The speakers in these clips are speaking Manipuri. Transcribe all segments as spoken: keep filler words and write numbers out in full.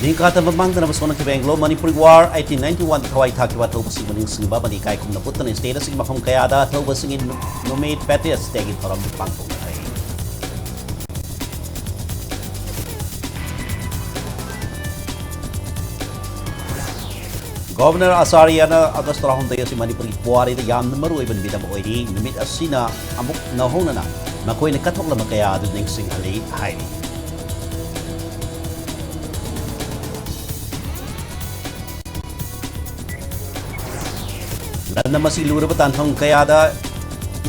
ꯅꯤꯡꯈꯥ ꯇꯝꯕ ꯃꯥꯡꯗꯅꯕ ꯁꯣꯛꯅꯈꯤꯕ Anglo Manipuri war eighteen ninety ꯋꯥꯟꯗ ꯊꯋꯥꯏ ꯊꯥꯈꯤꯕ ꯑꯊꯧꯕꯁꯤꯡꯕꯨ ꯅꯤꯡꯁꯤꯡꯕ ꯑꯃꯗꯤ ꯏꯀꯥꯏ ꯈꯨꯝꯅꯕ ꯎꯠꯇꯨꯅ state ꯑꯁꯤꯒꯤ ꯃꯐꯝ ꯀꯌꯥꯗ ꯑꯊꯧꯕꯁꯤꯡꯒꯤ ꯅꯨꯃꯤꯠ ꯄꯦꯇ꯭ꯔꯤꯌꯠꯁ ꯗꯦꯒꯤ ꯊꯧꯔꯝ ꯄꯥꯡꯊꯣꯛꯅꯈ꯭ꯔꯦ꯫ ꯒꯣꯕꯔꯅꯔ ꯑꯆꯥꯔꯌꯅ ꯑꯥꯒꯁ ꯇꯔꯥꯍꯨꯝꯗꯣꯏ ꯑꯁꯤ ꯃꯅꯤꯄꯨꯔꯒꯤ ꯄꯨꯋꯥꯔꯤꯗ ꯌꯥꯝꯅ ꯃꯔꯨꯑꯣꯏꯕ ꯅꯨꯃꯤꯠ ꯑꯃ ꯑꯣꯏꯔꯤ꯫ ꯅꯨꯃꯤꯠ ꯑꯁꯤꯅ ꯑꯃꯨꯛ ꯅꯧꯍꯧꯅꯅ ꯃꯈꯣꯏꯅ ꯀꯠꯊꯣꯛꯂꯝꯕ ꯀꯌꯥ ꯑꯗꯨ ꯅꯤꯡꯁꯤꯡꯍꯜꯂꯤ ꯍꯥꯏꯔꯤ꯫ ꯂꯝꯗꯝ ꯑꯁꯤ ꯂꯨꯔꯕ ꯇꯥꯟꯐꯝ ꯀꯌꯥꯗ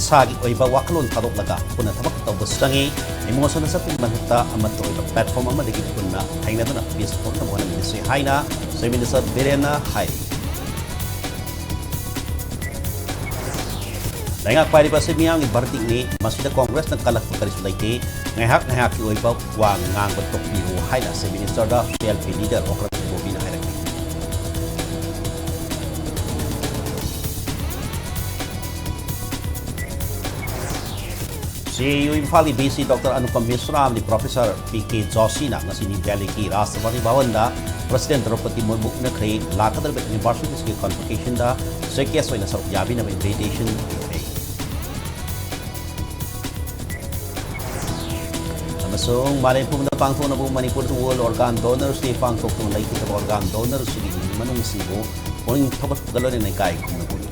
ꯏꯁꯥꯒꯤ ꯑꯣꯏꯕ ꯋꯥꯈꯜꯂꯣꯟ ꯊꯥꯗꯣꯛꯂꯒ ꯄꯨꯟꯅ ꯊꯕꯛ ꯇꯧꯕ ꯆꯪꯏ꯫ Emotion ꯆꯠꯄꯒꯤ ꯃꯍꯨꯠꯇ ꯑꯃꯠꯇ ꯑꯣꯏꯕ platform ꯑꯃꯗꯒꯤ ꯄꯨꯟꯅ ꯊꯦꯡꯅꯗꯨꯅ peace ꯄꯨꯔꯛꯅꯕ ꯍꯣꯠꯅꯃꯤꯟꯅꯁꯤ ꯍꯥꯏꯅ Chief Minister ꯕꯤꯔꯦꯟꯅ ꯍꯥꯏꯔꯤ꯫ ꯂꯩꯉꯥꯛ ꯄꯥꯏꯔꯤꯕ ꯑꯁꯤ ꯃꯤꯌꯥꯝꯒꯤ ꯚꯔꯇꯤꯛꯅꯤ꯫ ꯃꯁꯤꯗ ꯀꯣꯡꯒ꯭ꯔꯦꯁꯅ ꯀꯜꯂꯛꯄ ꯀꯔꯤꯁꯨ ꯂꯩꯇꯦ꯫ ꯉꯥꯏꯍꯥꯛ ꯉꯥꯏꯍꯥꯛꯀꯤ ꯑꯣꯏꯕ ꯋꯥ ꯉꯥꯡꯕ ꯇꯣꯛꯄꯤꯌꯨ ꯍꯥꯏꯅ Chief Minister ꯗ C L P leader ꯑꯣꯀ꯭ꯔꯇꯤ ꯒꯣꯄꯤꯅ ꯍꯥꯏꯔꯛꯈꯤ꯫ C A U ꯏꯝꯐꯥꯜꯒꯤ V C Doctor ꯑꯅꯨꯄꯝ ꯃꯤꯁ꯭ꯔꯥ ꯑꯃꯗꯤ Professor P K ꯖꯣꯁꯤꯅ ꯉꯁꯤ ꯅ꯭ꯌꯨ ꯗꯦꯜꯂꯤꯒꯤ ꯔꯥꯁꯇ꯭ꯔꯄꯇꯤ ꯚꯕꯟꯗ President ꯗ꯭ꯔꯧꯄꯗꯤ ꯃꯨꯔꯃꯨ ꯎꯅꯈ꯭ꯔꯦ꯫ ꯂꯥꯛꯀꯗꯧꯔꯤꯕ university ꯁꯤꯒꯤ convocation ꯗ chief guest ꯑꯣꯏꯅ ꯁꯔꯨꯛ ꯌꯥꯕꯤꯅꯕ invitation ꯄꯤꯈ꯭ꯔꯦ꯫ ꯑꯃꯁꯨꯡ ꯃꯥꯂꯦꯝ ꯄꯨꯝꯕꯗ ꯄꯥꯡꯊꯣꯛꯅꯕ ꯃꯅꯤꯄꯨꯔꯗ World Organ Donors Day ꯄꯥꯡꯊꯣꯛꯇꯨꯅ ꯂꯩꯈꯤꯗꯕ organ donors ꯁꯤꯡꯒꯤ ꯏꯃꯨꯡ ꯃꯅꯨꯡꯁꯤꯡꯕꯨ ꯄꯨꯛꯅꯤꯡ ꯊꯧꯒꯠꯄꯒ ꯂꯣꯏꯅꯅ ꯏꯀꯥꯏ ꯈꯨꯝꯅꯕ